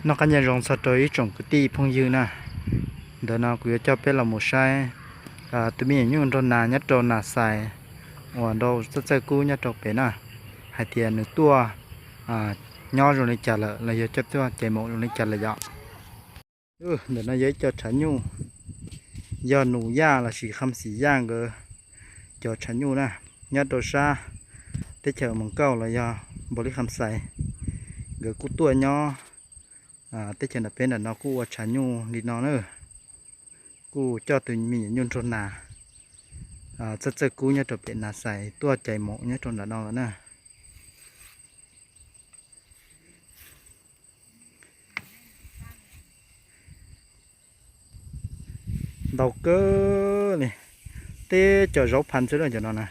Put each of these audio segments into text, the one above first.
Noj qab nyob zoo txog rau ib tsoom kwv tij phooj ywg na. Ntawm no kuv yuav coj peb los mus saib tus me nyuam nyuj nraug nas nyob rau nas xais uas nrau txawj txawj kub nyob rau pem na, hais tias nws tuaj nyob zoo li cas lawm los yog coj tuaj cais maum zoo li cas lawm yom. Ntawm no yog ib co tshav nyuj, yog Nus Yaj lossis Kham Xim Yaj nkawd cov tshav nyuj na, nyob rau sab teb chaws Moos Kauj los yog Npaus Lis Kham Xais. Nkawd kuj tuaj nyob teb chaws nram peb nram no kuj ua tshav nyuj li no na. Kuj coj tus me nyuam nyuj nraug nas txawj txawj kub nyob rau pem nas xais tuaj cais maum nyob rau nram no lawm na. Ntau kawg li, teb cov zaub pha xwb cov no na.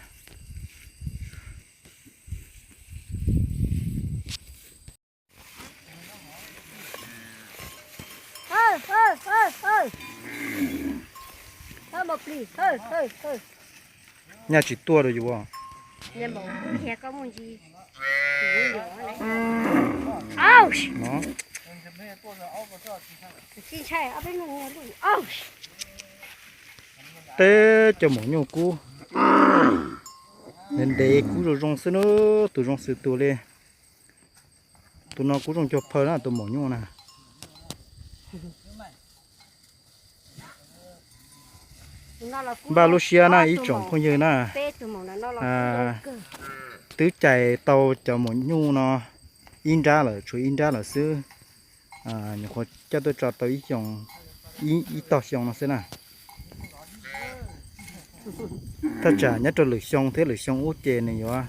Nyaj tsis tuaj rau yus. Teb cov maum nyuj kub ntev ntev kub zoo zoo xwb na, tus zoo xwm tus li. Tus no kub zoo cuag phaw na tus maum nyuj na. Npaj lub siab na ib tsoom phooj ywg na, twb cais tau cov maum nyuj no ib nrab lawm, tshuav ib nrab lawm xwb. Nyuam qhuav coj tuaj tso tau ib tog xyoo no xwb na. Thaj tsam nyob rau lwm xyoo thiab lwm xyoo ub ces nws yuav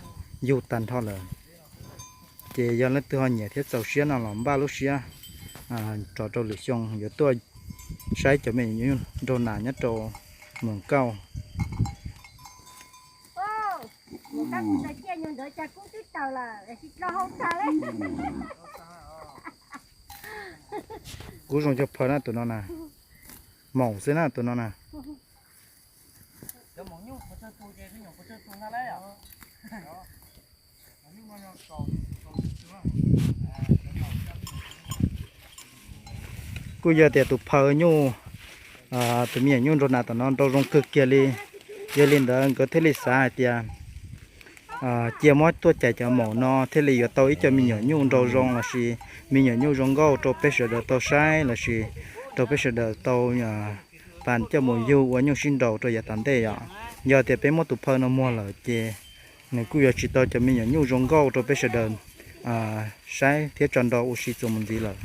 yug tag nrho lawm. Ces yog leej twg ho nyiam thiab txaus siab no los npaj lub siab rov rau lwm xyoo yuav tuaj saib cov me nyuam nyuj nraug nas nyob rau Moos Kauj. Kub zoo cuag phaw na tus no na. Maum xwb na tus no na. Kuj yog tias tus phaw nyuj, tus me nyuam nyuj nraug nas tom no nrau zoo kawg kiag li. Yog li ntawd nkawd thiaj li xav hais tias cia muab tuaj cais cov maum no thiaj li yuav tau ib co me nyuam nyuj nrau zoo lossis me nyuam nyuj zoo nkauj rau peb sawv daws tau saib lossis rau peb sawv daws tau pas coj mus yug ua nyuj sib nraus rau yav tom ntej yom. Yog tias peb muab tus phaw no muag lawm ces nws kuj yuav tsis tau cov me nyuam nyuj zoo nkauj rau peb sawv daws saib thiab tso nrau ua si txuas mus ntxiv lawm.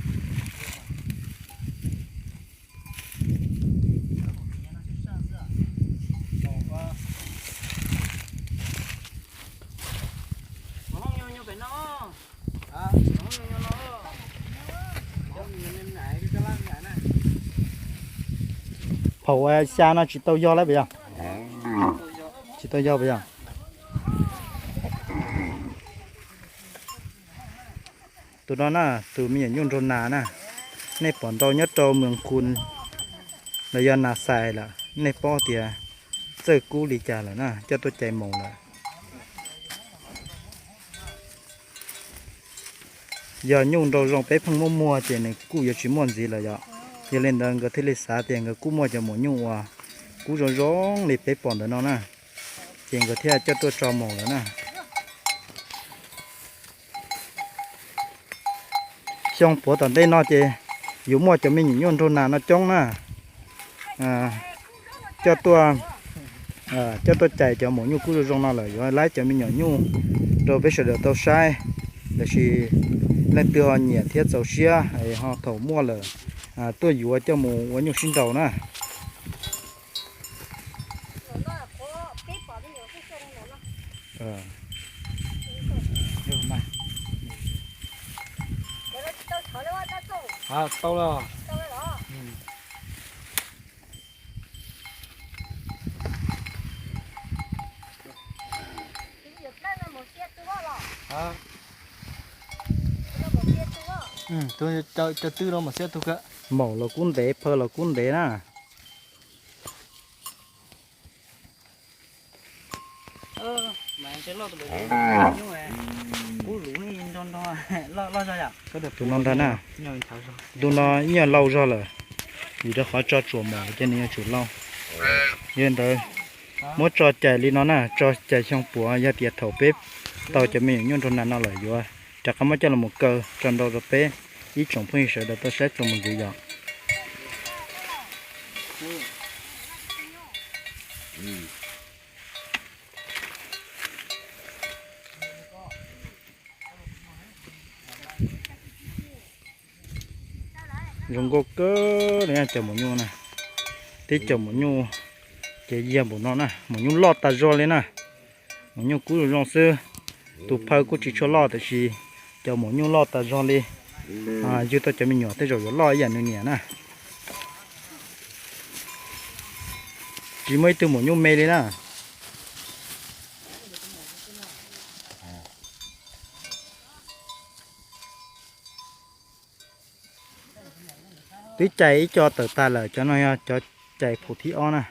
Phaum xya no tsis tau yog lawm puas yog? Tsis tau yog puas yog? Tus no na, tus me nyuam nyuj nraug nas na, nej pom nrau nyob rau Moos Khu los yog Nas Xais lawm, nej paub tias txawj kub li cas lawm na, coj tuaj cais maum lawm. Yog nyuj nrau zoo peb pheej muab muag ces nws kuj yuav tsis muaj ntxiv lawm yom. Yog li ntawd nkawd thiaj li xav tias nkawd kuj muaj cov maum nyuj uas kub zoo zoo li peb pom ntawm no na, ces nkawd thiaj coj tuaj tso maum lawm na. Xyoo puav tom ntej no ces yuav muaj cov me nyuam nyuj nraug nas no coob na. Coj tuaj, coj tuaj cais cov maum nyuj kub zoo zoo no lawm yuav laib cov me nyuam nyuj rau peb sawv daws tau saib. Tiam sis leej twg ho nyiam thiab txaus siab ho thaum muaj lawm tuaj yuav coj mus ua nyuj sib nraus na. Tau lawm. Cov twb no mas xiab tug kawg. Maum los kub ntev, phaw los kub ntev na. Tus no ntag na, tus no ib nyuag lau zog lawm, vim rau qhov tso tsuam mos ces nws yuav tsum lau. Yog li ntawd, muab tso cais li no na, tso cais xyoo puav, yog tias thaum peb tau cov me nyuam nyuj nrog nas no lawm yuav rov qab muab coj los mus kaw tso nrau rau peb ib tsoom phooj ywg sawv daws tau saib txuas mus ntxiv yom. Zoo nkauj kawg li cov maum nyuj na. Tib cov maum nyuj ces yag npaum no na, maum nyuj loj tas zog li na. Maum nyuj kub zoo zoo xwb, tus phaw kuj tsis tshua loj tiam sis cov maum nyuj loj tas zog li. Yug tau cov me nyuam tej zaum yuav loj ib yam nws niam na. Tsis muaj ib tug maum nyuj me li na. Twb cais ib co tawm tag lawm, cov no yog cov cais phaum thib ob na.